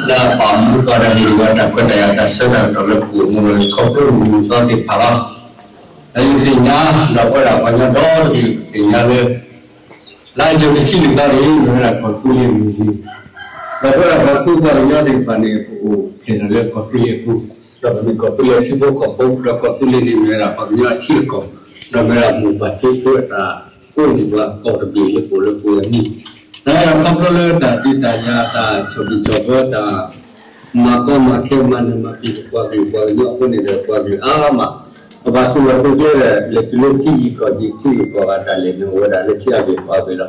လၢအပာ်မူပှၤဒီးဟ့ၣ်ဂံၢ်ဘါတၢ်ခွဲးတၢ်ယာ်တၢ်ဆၢတၢ်ကတီၢ်လၢပအိၣ်မူလီၤ ခီဖျိမုၢ်နံၤသီသ့ၣ်တဖၣ်လီၤ. ဒီးယသ့ၣ်ညါ ဒီးပဝဲဒၣ်ပှၤကညီဒီတကလုာ်သ့ၣ်ညါလၢ လါယူၤတဆံလွံၢ်သီန့ၣ် မ့ၢ်ဝဲဒၣ်ကီၢ်သူလ့ၤမုၢ်နံၤ, ဒီးပဝဲဒၣ်ပှၤကူပှၤကညီသ့ၣ်တဖၣ်န့ၣ် ပအိၣ်ဖျဲၣ်ထီၣ်လၢကီၢ်သူလ့ၤအပူၤ, ဒီးပမ့ၢ်ကီၢ်သူလ့ၤထံဖိကီၢ်ဖိ ဒီးကီၢ်သူလ့ၤန့ၣ်မ့ၢ်ဝဲဒၣ်ပှၤကညီအထံအကီၢ်, ဒီးမ့ၢ်ဝဲဒၣ်မိၢ်ပၢ်ဖံဖုအတၢ်ကိးန့ၢ်ပှၤကီၢ်တဘ့ၣ်လၢပအိၣ်လၢပဝဲအနံၣ်, ဒီးခီဖျိလၢတၢ်ဒုးတၢ်ယၤတၢ်ဆီၣ်ဘံၣ်ဆီၣ်ဘၢတၢ် မၤကီမၤခဲမၤနၢၤမၤပျံၤပှၤကလုာ်ပှၤကညီအဃိန့ၣ်ဒီး ပှၤကလုာ်အါမး ပဘၣ်သူၣ်လီၤသုးကျဲဒီး လဲၤတုၤလၢထံဂုၤကီၢ်ဂၤ ထံဂုၤကီၢ်ဂၤတၢ်လဲၤန့ၣ် အိၣ်ဝဲဒၣ်လၢထံအါဘ့ၣ်ကီၢ်အါဘ့ၣ်လီၤ. ဒီ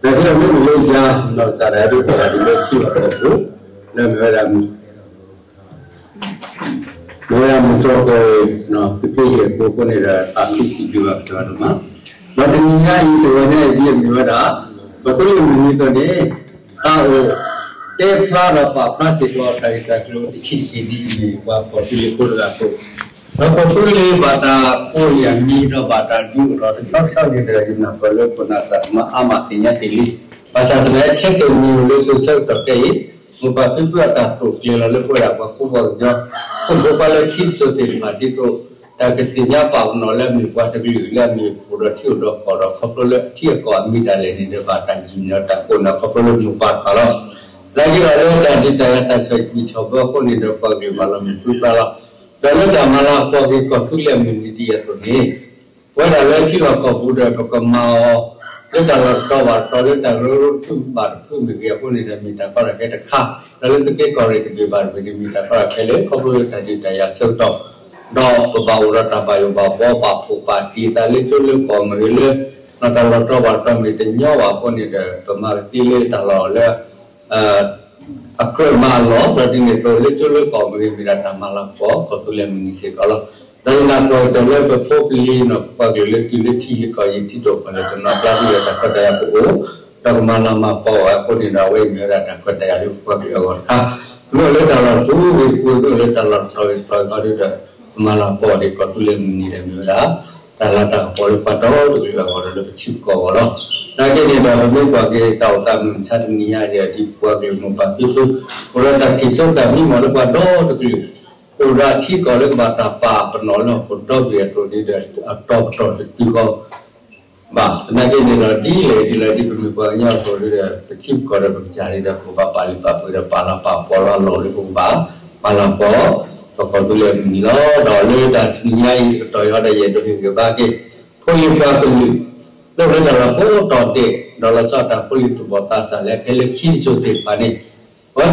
းဖဲမ့မ့ၢ်လၢယၤ နီၢ်ကစၢ်ဒၣ်ဒိၣ်တဂၤဒ်လၢထံလီၢ်ကီၢ်ပူၤ လၢမ့ၢ်ဝဲဒၣ် မ့ၢ်ဝဲဒၣ်မုၢ်တြီၢ်ကီၢ်ရ့ၣ် သုးက့ယဲၢ်ပူၤအဃိန့ၣ်ဒီး သးခုစံးဘျုးဘၣ်ကစၢ်ယွၤဒိၣ်မး, ဒီးတနံၤညါအံၤ တဂီၤညါအံၤဒ်အမ့ၢ်ဝဲဒၣ် ကီၢ်သူလ့ၤမုၢ်နံၤအသိးန့ၣ် သးအိၣ်တဲဖျါဒီးပာ်ဖျါစ့ၢ်ကီးတၢ်ဂ့ၢ်တၢ်ကျိၤတဆံးတက့ၢ်ဒ်အမ့ၢ်ပှၤကီၢ်သူလ့ၤဖိတဂၤအသိး, ဒီးကီၢ်သူလ့ၤဘၣ်တၢ်ကိးန့ၢ်အမံၤဒီးဘၣ်တၢ်ဒုးအိၣ်ထီၣ်တဆီဆီန့ၣ်ဒီး ယနၢ်ပၢၢ်လၢခိၣ်နၢ်သးသမါအါမးသ့ၣ်ညါတ့ၢ်လံ, ဘၣ်ဆၣ်သနာ်က့ ထဲတမံၤဧိၤလၢစိၤဆၢကတီၢ်ခဲအံၤ မိၢ်ပၢ်ဖံဖုအတၢ်တိာ်ကျဲၤလီၤလၢပဝဲဒၣ်ပှၤကူပှၤကညီ ဖိမုၣ်ဖိခွါလၢခံတစိၤသ့ၣ်တဖၣ်ဒ်သိး တၢ်ကသ့ၣ်ညါပာ်ပနီၣ်လၢအမ့ၢ်ပှၤတကလုာ်လၢအမ့ၢ်အိၣ်ဒီးထံအိၣ်ဒီးကီၢ်ဒီး ခီဖျိလၢအထံအကီၢ်အမံၤဒၣ်လဲာ်န့ၣ်ဒီး ဘၣ်တၢ်ယံာ်န့ၢ်တၢ်ကိးန့ၢ်ခီဖျိလၢမိၢ်ပၢ်တဖၣ်လီၤ. သနာ်က့ဒီးလၢတၢ်ဒုးတၢ်ယၤတၢ်ဆီၣ်ဘံၣ်ဆီၣ်ဘၢအဃိန့ၣ်ဒီး ပှၤကလုာ်ဘၣ်လီၤမုၢ်ပြံပြါလီၤ. ဒီးလၢတၢ်မၤလၤကပီၤက့ၤကီၢ်သူလ့ၤအမုၢ်နံၤဒ်အံၤအသိးန့ၣ် ပဝဲဒၣ်လၢထံလီၢ်ကီၢ်ပူၤဒီး ပကမၤအီၤ လၢတၢ်လီၢ်တတီၤဘၣ်တတီၤ လၢတၢ်ကရၢကရိတဖုဘၣ်တဖုမ့ၢ်ဂ့ၤအဃိန့ၣ်ဒီး မ့ၢ်တၢ်ကီတၢ်ခဲတခါ, ဒီးလၢသုးက့ကီၢ်ရ့ၣ်တဘ့ၣ်ဘၣ်တဘ့ၣ်န့ၣ် မ့ၢ်တၢ်ကီတၢ်ခဲလၢ ခီဖျိလၢတၢ်ဒုးတၢ်ယၤအဆၢကတီၢ် ဒီးပဘၣ်အိၣ်ဒီးတၢ်ဘၣ်ယိၣ်ဘၣ်ဘှီ ဘၣ်ဖှီၣ်ဘၣ်တံၢ်သးလၢကၠိလၢကီၢ်မ့ၢ်ဂ့ၤလၢ တၢ်လီၢ်တတီၤဘၣ်တတီၤမ့ၢ်တညီဘၣ်အဃိန့ၣ်ဒီး ပမၤကသ့လၢတၢ်လီၢ်လၢ အကြၢးမၤအလီၢ် ဒီးဒ်န့ၣ်အသိးလၢကၠိလၢကီၢ်မ့ၢ်ဂ့ၤ မ့ၢ်ဒၣ်တၢ်မၤလၤကပီၤ ကီၢ်သူလ့ၤမုၢ်နံၤစ့ၢ်ကီးလီၤ. ဒီးယနၢ်ပၢၢ်ကတၢၢ်လၢပဖိပလံၤနီၢ်ပှၤကလုာ်လၢတုၤလၢထံဂုၤကီၢ်ဂၤ ထံဒိၣ်ကီၢ်လဲၢ်တနီၤကျါဒ်ဒီးတၢ်ခွဲးတၢ်ယာ်ပအိၣ် ဒီးကမၤလၤမၤကပီၤအီၤအဃိန့ၣ်ဒီး အဝဲအံၤမ့ၢ်ဝဲဒၣ်တၢ်ခွဲးတၢ်ယာ်လၢပှၤကလုာ်အဂီၢ်တခါ, မ့ၢ်အိၣ်လၢတၢ်လီၢ်တပူၤဂ့ၤတပူၤ မ့ၢ်အိၣ်လၢတၢ်လီၢ်တတီၤဂ့ၤတတီၤဂ့ၤဒီး ကမၤလၤကပီၤဒ်ကီၢ်သူလ့ၤမုၢ်နံၤဒီးမ့ၢ်ဝဲဒၣ် တၢ်လၤတၢ်ကပီၤလၢပှၤဒီတကလုာ်အဂီၢ်ဒီးလၢပထံပကီၢ်အဂီၢ်လီၤ. သနာ်က့န့ၣ်ဒီး ပမ့ၢ်ကွၢ်က့ၤတၢ်အိၣ်သးမုၢ်မဆါတနံၤညါအံၤဒီး ဒ်ပှၤကလုာ်မိၢ်ပၢ်ဖံဖု အိၣ်ဒီးတၢ်ကံၢ်စိတၢ်မံမီၢ်လၢပှၤဒီတကလုာ် အိၣ်ဒီးအထံအကီၢ်လၢကဘၣ်တၢ်ပာ်ပနီၣ်လၢဟီၣ်ခိၣ်ဒီဘ့ၣ်အသိးန့ၣ်ဒီး အတီၤပတီၢ်တတုၤဃီ ဘၣ်. သနာ်က့န့ၣ်ဒီး ဒ်လဲၣ်ဒ်လဲၣ်ဒ်ပမ့ၢ်ပှၤကညီအသိးဒီး ပထံပကီၢ်ဒီးပကစၢ်န့ၣ်ဒီး ပကဘၣ်ပာ်လုၢ်ပာ်ပှ့ၤဒီးပာ်လၤပာ်ကပီၤလၢအလီၢ်လၢပကဘၣ်ပာ်လၤကပီၤ ပကီၢ်သူလ့ၤမုၢ်နံၤလီၤ. ဒီးလၢတၢ်တနံၤညါအံၤ ကတီၢ်ယီၤဒီးယအဲၣ်ဒိးဟ့ၣ်ဂံၢ်ဘါက့ၤ ဖိလံၤပှၤကလုာ် လၢလၢတၢ်လီၢ်ကိးတီၢ်ဒဲး ဒီးလီၤဆီဒၣ်တၢ်ဖိလံၤသူၣ်ဘီၣ်သးစၢ်လၢခဲလၢာ်ခံတစိၤသ့ၣ်တဖၣ်န့ၣ် အဝဲသ့ၣ်န့ၣ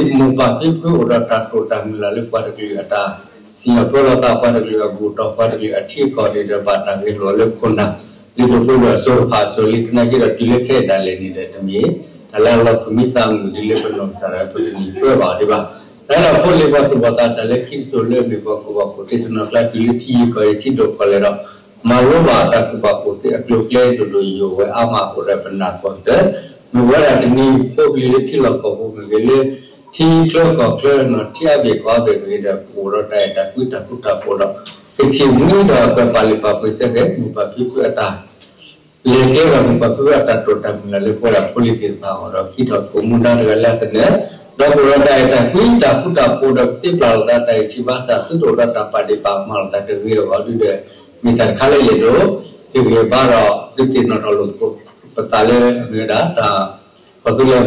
်မိၢ်ပၢ်ဖံဖုအိၣ်ဒီးတၢ်တိာ်တၢ်မုၢ်လၢ်လၢပှၤတကလုာ်အတၢ်စံၣ်ညီၣ်ပၢလီၤသး ပှၤတကလုာ်အဘူၣ်တီၢ် ပှၤတကလုာ်အထံအကီၢ်န့ၣ်ဒီး ဘၣ်တၢ်ဂဲၤလိာ်လၢခိၣ်နၢ် လံာ်ဒိၣ်ဖိဒီးအစိၤတဖၣ်အစိၤလံ သနာ်က့ဒီးတုၤလၢခဲအံၤဒၣ်လဲာ်န့ၣ်ဒီး တမ့ၢ်တၢ်လၢအလီၤသူၣ်မံသးမုာ်ဒ်လၢပနီၢ်ကစၢ်ဒၣ်ဝဲပကနံၤပၢဘၣ်ဒံးဘၣ်. တၢ်လၢဖိလံၤပှၤသူၣ်ဘီၣ်သးစၢ်လၢခံတစိၤလၢအမ့ၢ်ပှၤကူၣ်ဘၣ်ကူၣ်သ့တနီၤကျါ တုၤလၢထံဂုၤကီၢ်ဂၤ ထံဒိၣ်ကီၢ်လဲၢ်ဒီး မၤလိဘၣ်တၢ်ကူၣ်ဘၣ်ကူၣ်သ့အကျိၤအကျဲဒိၣ်ဒိၣ်ယိာ်ယိာ်ဝဲအါမးအဃိဒီး ပနၢ်ပၢၢ်ကတၢၢ် မ့ၢ်ဝဲဒၣ်တနံၤဖိပလံၤလၢထံလီၢ်ကီၢ်ပူၤမ့ၢ်ဂ့ၤ လၢထံချၢကီၢ်ချၢနီၤ ထံအါဘ့ၣ်ကီၢ်အါဘ့ၣ်မ့ၢ်ဂ့ၤဒီး ပအိၣ်ဒီးတၢ်အဲၣ်တၢ်ကွံတၢ်ဃူတၢ်ဖိးဒီး ကထံၣ်မှံဒီးပပာ်လုၢ်ပာ်ပှ့ၤဆၢက့ၤ မိၢ်ပၢ်ဖံဖုအတၢ် လဲၤကျဲဒီးမိၢ်ပၢ်ဖံဖုအတၢ်တိာ်တၢ်မုၢ်လၢ်လၢပဝဲဒၣ်ဖိလံၤသ့ၣ်တဖၣ်အဂီၢ်ဒီး ခံထီၣ်ကိးမူဒါတဂၤလၢအသနၢၣ် ဒီးပအိၣ်ဒီးတၢ်အဲၣ်တၢ်ကွံတၢ်ဃူတၢ်ဖိးဒီး ကသ့ပျၢ်လိာ်သးတၢ်ဂံၢ်ဆူၣ်ဘါစၢ် သုတအိၣ်ဒီးတၢ်ပာ်ဒ့ၣ်ပာ်ကမၣ်လိာ်သးတဂ့ၤအဂီၢ်ဒုဒီး မ့ၢ်တၢ်တခါလၢယအဲၣ်ဒိး ဟ့ၣ်ဂံၢ်ဘါဒီး သုသ့ၣ်နီၣ်ထီၣ်လိာ်သကိးပသးလၢအမ့ၢ်ဝဲဒၣ်တၢ် ကီၢ်သူလ့ၤအမုၢ်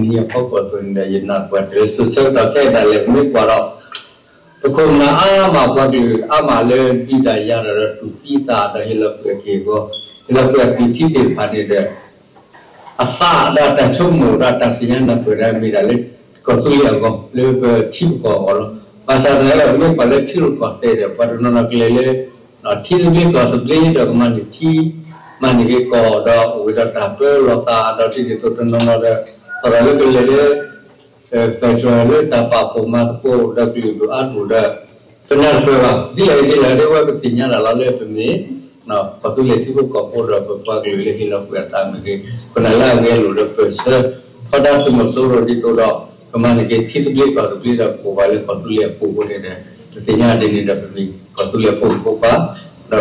နံၤတနံၤအဖီခိၣ်အသိးန့ၣ်ဒီး ယနၢ်ပၢၢ်တၢ်လၢစိၤဆၢကတီၢ်ခဲအံၤဒၣ်လဲာ် ပမ့ၢ်ကွၢ်ဒီး ပခိၣ်ပနၢ်အါမးပှၤကလုာ်အါမးလၢဒုးတၢ်ယၤတၢ်ဒီးတူၢ်သံအသးဒီးဟ့ၣ်လီၤကွံာ်အက့ၢ်အဂီၤ ဟ့ၣ်လီၤကွံာ်အသွံၣ်ထံသ့ၣ်တဖၣ်န့ၣ်ဒီး အသးဒီးတၢ်ဆိကမိၣ်ဒီးတၢ်သ့ၣ်ညါနၢ်ပၢၢ်ဒၣ်မ့ၢ်ဒၣ်လၢ ကီၢ်သူလ့ၤအဂီၢ် လၢပထံပကီၢ်အဂီၢ်လီၤ. ဘၣ်ဆၣ်သနာ်က့ဒီး ပမ့ၢ်ကွၢ်လၢထံရူၢ်ကီၢ်သဲးဒီး ပှၤတနီၤနီၤကလဲၤလၢ ထံသဘျ့ကီၢ်သဘျ့ဒီးကမၤန့ၢ်ထံ မၤန့ၢ်က့ၤကီၢ်ဒီးအိၣ်ဝဲဒီးတၢ်ပၢလီၤသးဒီးဒ်န့ၣ်အသိးတနီၤနီၤဒီး ပှၤဒီးလၢကလဲၤလၢ federal လၢတၢ်ပာ်ဖှိၣ်မၤသကိးဒီးကလုာ်ဒူၣ်အါဒူၣ်ဒီး ပနၢ်တပၢၢ်ဘၣ် ဒ်လဲၣ်ဒ်လဲၣ်ဒ်ဝဲပသ့ၣ်ညါဒၣ်လီၤလၢပမ့ၢ် ကီၢ်သူလ့ၤထံဖိကီၢ်ဖိဒီးပပှၤကလုာ်လၢဟ့ၣ်လီၤကွံာ်အသးမ့ၢ်ဂ့ၤ ပနၢ်လၢအဂဲၤလိာ်ဒီးပၢၢ်ဆၢ ထီဒါသုးမီၤစိရိၤဒ်သိးဒီး ကမၤန့ၢ်က့ၤထံသဘျ့ကီၢ်သဘျ့ဒီးကအိၣ်ဘၣ်လၢကီၢ်သူလ့ၤအပူၤအဃိန့ၣ်ဒီး ပသ့ၣ်ညါဒ်န့ၣ်ဒီးပမ့ၢ် ကီၢ်သူလ့ၤအဖိမုၣ်ဖိခွါ ဒီ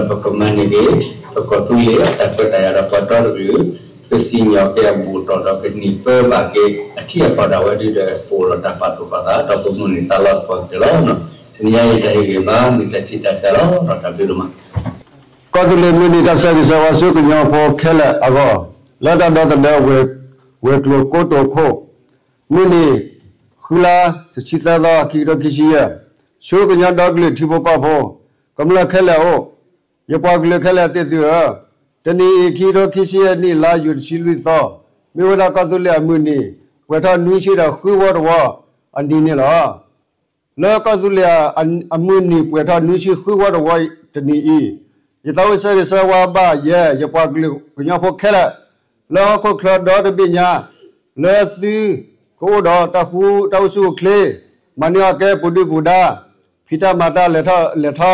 းပကမၤန့ၢ်က့ၤ ပကီၢ်သူလ့ၤအတၢ်ခွဲးတၢ်ယာ်ဒီးပှၤဒီတကလုာ် ကစံၣ်ညီၣ်က့ၤအဘူၣ်အတီၢ်ဒီးကန့ၢ်ပၢဘၣ်က့ၤအထံအကီၢ်ဒၣ်ဝဲဒုဒီး ပအိၣ်ဒီးတၢ်ပာ်သူၣ်ပာ်သး ဒီးပမုၢ်န့ၢ်သးလီတပှၤကတၢၢ်လီၤ. တနံၤညါအံၤတၢ်ဟ့ၣ်ဂံၢ်ဘါ မ့ၢ်တၢ်ထံၣ်တၢ်စဲလီၤ. တၢ်ဘျုးဒိၣ်မး. ကီၢ်သူလ့ၤမုၢ်နံၤတၢ်ဆၢဂ့ၤဆၢဝါဆူကညီဖိခဲလၢာ်အဂီၢ် လၢတၢ်ဒီသဒၢ ဝဲၤကျိၤကိတိာ်ခိၣ် မုၢ်နံၤ ဃုလါ တဆံသၢသီ ခံကထိခံဆံယဲၢ်, ဆူကညီဒီကလုာ်ထံဖိကီၢ်ဖိ ကမျၢၢ်ခဲလၢာ်အအိၣ်, ယပှၤကလုာ်ခဲလၢာ်သ့ၣ်သုဧၢ, တနံၤအံၤ ခံကထိခံဆံယဲၢ်နံၣ် လါယူၤတဆံလွံၢ်သီ, မ့ၢ်ဝဲဒၣ်ကီၢ်သူလ့ၤအမုၢ်နံၤ ပှဲၤထီၣ်နွံဆံဒီးဃုဝီတဝီအနံၤန့ၣ်လီၤ. လၢကီၢ်သူလ့ၤအမုၢ်နံၤ ပှဲၤထီၣ်နွံဆံဃုဝီတဝီတနံၤအံၤ, ယသးအိၣ်ဆၢဂ့ၤဆၢဝါဘၣ်ယဲ ယပှၤကလုာ်ကညီဖိခဲလၢာ် လၢဟီၣ်ခိၣ်ချၢဒီတဘ့ၣ်ညါ, လၢသုကအိၣ်ဒီးတၢ်ဃူတၢ်အိၣ်ဆူၣ်အိၣ်ချ့, မၤန့ၢ်အီၣ်ကဲပူၤဒုၣ်ပူၤဒါ, ဖံးတၢ်မၤတၢ်လဲၤထီၣ်လဲၤထီ,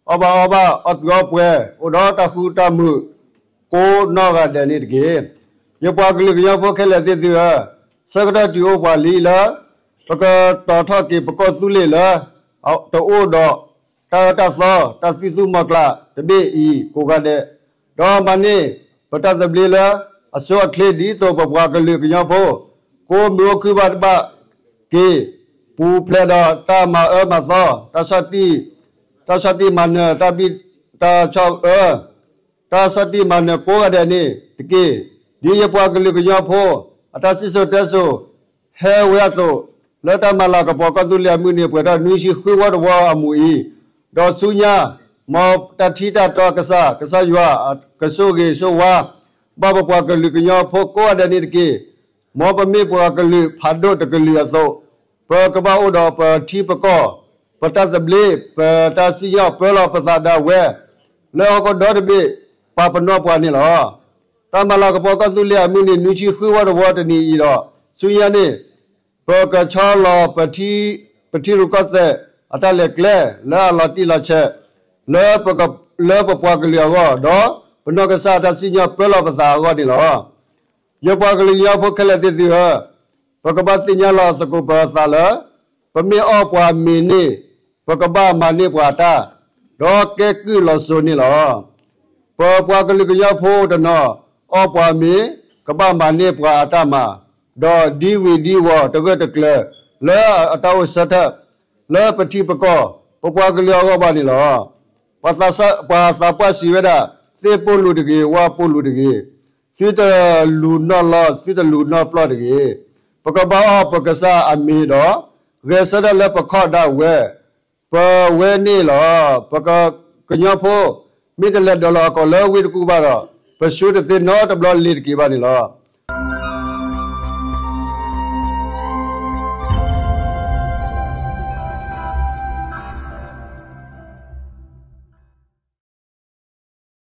အီၣ်ဘၣ်အီဘၣ် အီၣ်ကုးအီပှဲၤ အိၣ်ဒီးတၢ်ဃူတၢ်မုာ် ကိးနီၢ်ဂၤဒဲးန့ၣ်တက့ၢ်. ယပှၤကလုာ်ကညီဖိခဲလၢာ်သ့ၣ်သုဧၢ, ဆၢကတီၢ်တုၤအိၣ်ပှၤလံလၢ ပကတီၤထီၣ်က့ၤပကီၢ်သူလ့ၤလၢ တအိၣ်ဒီးတၢ်အၢတၢ်သီ တၢ်သံၣ်သူမီၤကျၢ်တဘ့ၣ်အံၤကိးဂၤဒဲး, ဒီးမၤန့ၢ်ပတၢ်သဘျ့လၢအဆိအချ့ ဒ်သိးပပှၤကလုာ်ကညီဖိ ကိးမုၢ်အိၣ်ခုၣ်ဘၣ်တဘၣ်က့ၤ ပူၤဖျဲးဒီးတၢ်မၤအၢမၤသီ တၢ်ဆီၣ်တံၢ်, တၢ်ဆီၣ်တံၢ်မၤနၢၤ တၢ်ဘံၣ်တၢ်ဆီၣ်အၢ တၢ်ဆီၣ်တံၢ်မၤနၢၤကိးဂၤဒဲးန့ၣ်တက့ၢ်. ဒ်ယပှၤကလုာ်ကညီဖိ အတၢ်စံၣ်စိၤတဲစိၤဟဲဝဲအသိး, လၢတၢ်မၤလၤကပီၤကီၢ်သူလ့ၤအမုၢ်နံၤ ပှဲၤထီၣ်နွံဆံဃုဝီတဝီအမူးအံၤ, ဒီးဆူညါ မ်တၢ်ထံတၢ်တီကစၢ် ကစၢ်ယွၤ ကဆိၣ်ဂ့ၤဆိၣ်ဝါ ဘၣ်ပပှၤကလုာ်ကညီဖိကိးဂၤဒဲးန့ၣ်တက့ၢ်. မ်ပမ့ၢ်ပှၤကလုာ်ဖးဒိၣ်တကလုာ်အသိး, ပကဘၣ်အိၣ်ဒီးပထံပကီၢ်, ပတၢ်သဘျ့, ပတၢ်စံၣ်ညီၣ်ပၢလီၤပသးဒၣ်ဝဲ, လၢဟီၣ်ခိၣ်ဒီတဘ့ၣ် ပာ်ပနီၣ်ပှၤန့ၣ်လီၤ. တၢ်မၤလၤကပီၤကီၢ်သူလ့ၤအမုၢ်နံၤ နွံဆံဃုဝီတဝီတနံၤအံၤဒီး ဆူညါန့ၣ် ပကဆီလီၤ ပထံရူၢ်ကီၢ်သဲးအတၢ်လဲၤကျဲ လၢအလီၤတံၢ်လီၤဆဲး လၢပက, လၢပပှၤကလုာ်အဂီၢ်, ဒီးပနီၢ်ကစၢ်အတၢ်စံၣ်ညီၣ်ပၢလီၤပသးအဂီၢ်န့ၣ်လီၤ. ယပှၤကလုာ်ကညီဖိခဲလၢာ်သ့ၣ်သုဧၢ, ပကဘၣ်သ့ၣ်ညါလီၤသကိးပသးလၢ ပမ့ၢ်အီၣ်ပှၤမ့ၤန့ၣ် ပကဘၣ်မၤန့ၢ်ပှၤအတၢ်, ဒီးကဲကုၢ်လီၤစိၤန့ၣ်လီၤ. ပပှၤကလုာ်ကညီဖိတနီၤ အီၣ်ပှၤမ့ၤ ကဘၣ်မၤန့ၢ်ပှၤအတၢ်မၤ, ဒီးဒ်ဝံၤဒ်ဝီၤတဂၢၢ်တကျၢၤ လၢအတၢ်အိၣ်ဆၢထၢၣ် လၢပထံပကီၢ် ပပှၤကလုာ်အဂီၢ်ဘၣ်န့ၣ်လီၤ. ပှၤသးပှၢ်စံးဝဲဒၣ်, သ့ၣ်ပိာ်လူၤတဂ့ၤ, ဝၣ်ပိာ်လူၤတဂ့ၤ, သုတလူၤနီၢ်လီ သုတလူၤနီၢ်ပျီၢ်တဂ့ၤ. ပကဘၣ်အီၣ်ပကစၢ်အမ့ၤဒီး ဂဲၤဆၢထၢၣ်လၢပခီၣ်ဒၣ်ဝဲ ပဝဲန့ၣ်လီၤ. ပကညီဖိ မ့ၢ်တလဲၤဒိးလီၤအကိာ်လၢဝ့ၢ်တကူၣ်ဘၣ်ဒီး ပဆူတသ့နီတဘျီလ့ၤတက့ၤဘၣ်န့ၣ်လီၤ.